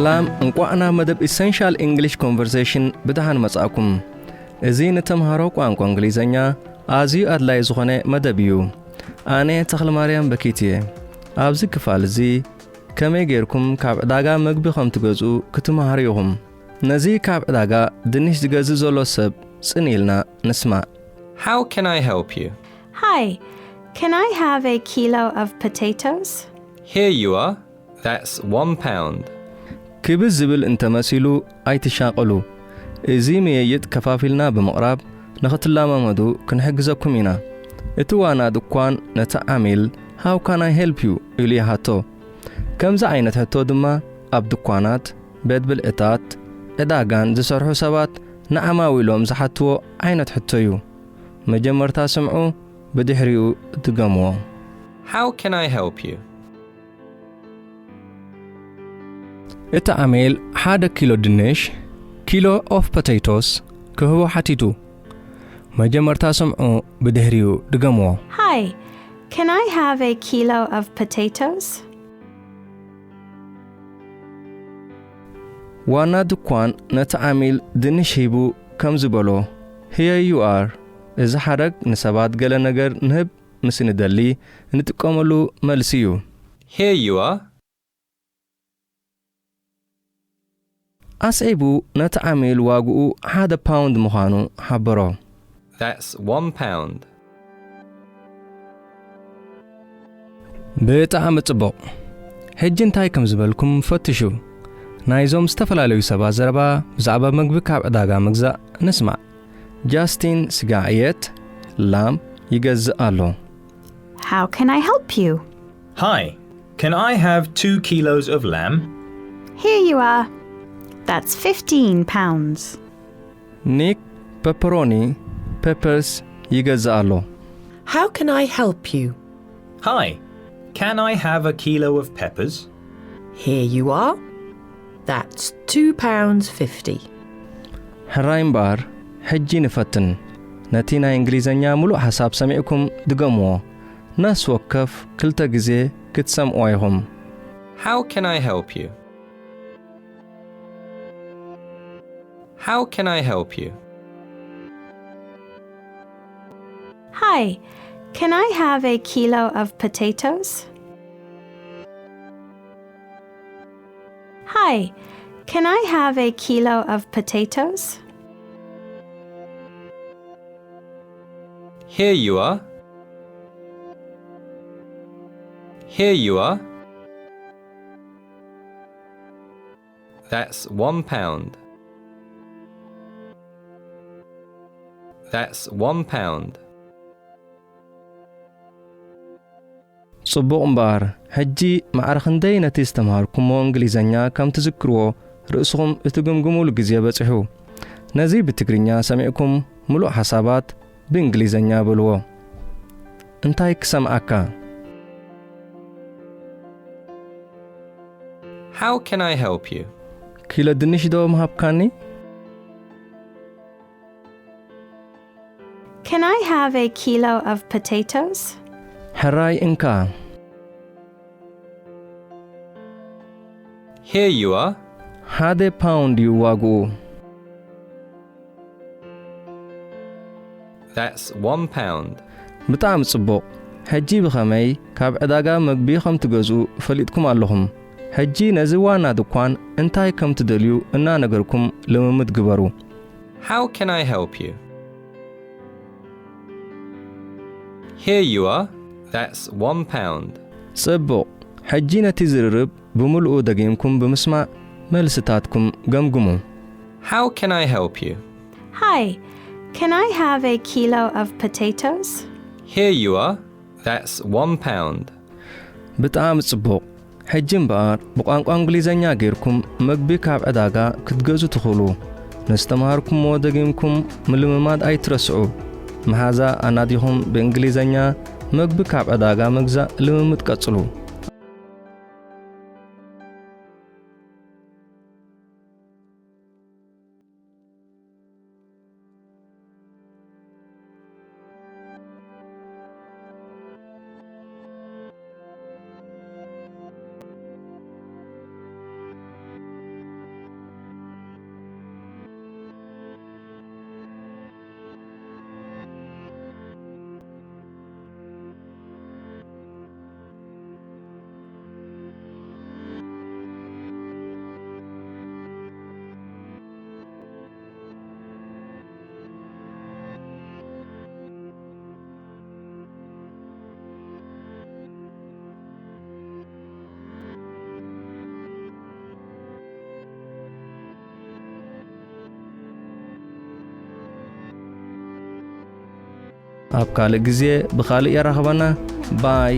ሰላም፣ እንቋዕ ናብ መደብ ኢሰንሻል ኢንግሊሽ ኮንቨርሴሽን ብደሓን መጻእኩም። እዚ ንተምሃሮ ቋንቋ እንግሊዘኛ ኣዝዩ ኣድላዪ ዝኾነ መደብ እዩ። ኣነ ተኽለማርያም በኪት እየ። ኣብዚ ክፋል እዚ ከመይ ጌርኩም ካብ ዕዳጋ መግቢ ከም ትገዝኡ ክትመሃሩ ኢኹም። ነዚ ካብ ዕዳጋ ድንሽ ዝገዝእ ዘሎ ሰብ ጽን ኢልና ንስማዕ። How can I help you? Hi, can I have a kilo of potatoes? Here you are. That's one pound. ክብዝ ዝብል እንተመሲሉ ኣይትሻቐሉ። እዚ ምይይጥ ከፋፊልና ብምቕራብ ንኽትለማመዱ ክንሕግዘኩም ኢና። እቲ ዋና ድኳን ነቲ ዓሚል How can I help you? ኢሉ ይሓቶ። ከምዚ ዓይነት ሕቶ ድማ ኣብ ድኳናት፣ ቤት ብልዕታት፣ ዕዳጋን ዝሰርሑ ሰባት ንዓማዊሎም ዝሓትዎ ዓይነት ሕቶ እዩ። መጀመርታ ስምዑ፣ ብድሕሪኡ ድገምዎ። How can I help you? እቲ ዓሚል ሓደ ኪሎ ድንሽ፣ ኪሎ ኦፍ ፖቴቶስ፣ ክህቦ ሓቲቱ። መጀመርታ ስምዑ፣ ብድሕሪኡ ድገምዎ። Hi, can I have a kilo of potatoes? ዋና ድኳን ነቲ ዓሚል ድንሽ ሂቡ ከምዚ በሎ፣ Here you are። እዚ ሓረግ ንሰባት ገለ ነገር ንህብ ምስ ንደሊ እንጥቀመሉ መልሲ እዩ። Here you are። ኣስዒቡ ነቲ ዓሚል ዋግኡ ሓደ ፓውንድ ምዃኑ ሓበሮ። That's one pound. ብጣዕሚ ጽቡቕ። ሕጂ እንታይ ከም ዝበልኩም ፈትሹ። ናይዞም ዝተፈላለዩ ሰባት ዘረባ ብዛዕባ መግቢ ካብ ዕዳጋ ምግዛእ ንስማዕ። ጃስቲን ስጋ ዕየት፣ ላም፣ ይገዝእ ኣሎ። How can I help you? Hi, can I have two kilos of lamb? Here you are. That's fifteen pounds. ኒክ ፐፐሮኒ፣ ፔፐርስ፣ ይገዝእ ኣሎ። How can I help you? Hi, can I have a kilo of peppers? Here you are. That's two pounds fifty. ሕራይ እምበኣር፣ ሕጂ ንፈትን። ነቲ ናይ እንግሊዘኛ ምሉእ ሓሳብ ሰሚዕኩም ድገምዎ። ነፍሲ ወከፍ ክልተ ግዜ ክትሰምዕዎ ኢኹም። How can I help you? How can I help you? Hi, can I have a kilo of potatoes? Hi, can I have a kilo of potatoes? Here you are. Here you are. That's one pound. That's one pound. ጽቡቕ እምበኣር፣ ሕጂ ማዕረ ክንደይ ነቲ ዝተምሃርኩሞ እንግሊዘኛ ከም ትዝክርዎ ርእስኹም እትግምግሙሉ ግዜ በጺሑ። ነዚ ብትግርኛ ሰሚዕኩም ምሉእ ሓሳባት ብእንግሊዘኛ በልዎ። እንታይ ክሰምዓካ? How can I help you? ኪሎ ድንሽ ዶ ምሃብካኒ? Can I have a kilo of potatoes? ሕራይ እንካ። Here you are. ሓደ ፓውንድ እዩ ዋግኡ። That's one pound. ብጣዕሚ ጽቡቕ። ሕጂ ብኸመይ ካብ ዕዳጋ መግቢ ከም ትገዝኡ ፈሊጥኩም ኣለኹም። ሕጂ ነዚ ዋና ድኳን እንታይ ከም ትደልዩ እናነገርኩም ልምምድ ግበሩ። How can I help you? Here you are. That's one pound. ጽቡቕ። ሕጂ ነቲ ዝርርብ ብምሉኡ ደጊምኩም ብምስማዕ መልስታትኩም ገምግሙ። How can I help you? Hi, can I have a kilo of potatoes? Here you are. That's one pound. ብጣዕሚ ጽቡቕ። ሕጂ እምበኣር ብቋንቋ እንግሊዘኛ ጌርኩም መግቢ ካብ ዕዳጋ ክትገዙ ትኽእሉ። ንዝተምሃርኩምዎ ደጊምኩም ምልምማድ ኣይትረስዑ። መሓዛ ኣናዲኹም ብእንግሊዘኛ መግቢ ካብ ዕዳጋ ምግዛእ ልምምድ ቀጽሉ። ኣብ ካልእ ግዜ ብኻልእ የራኽበና። ባይ።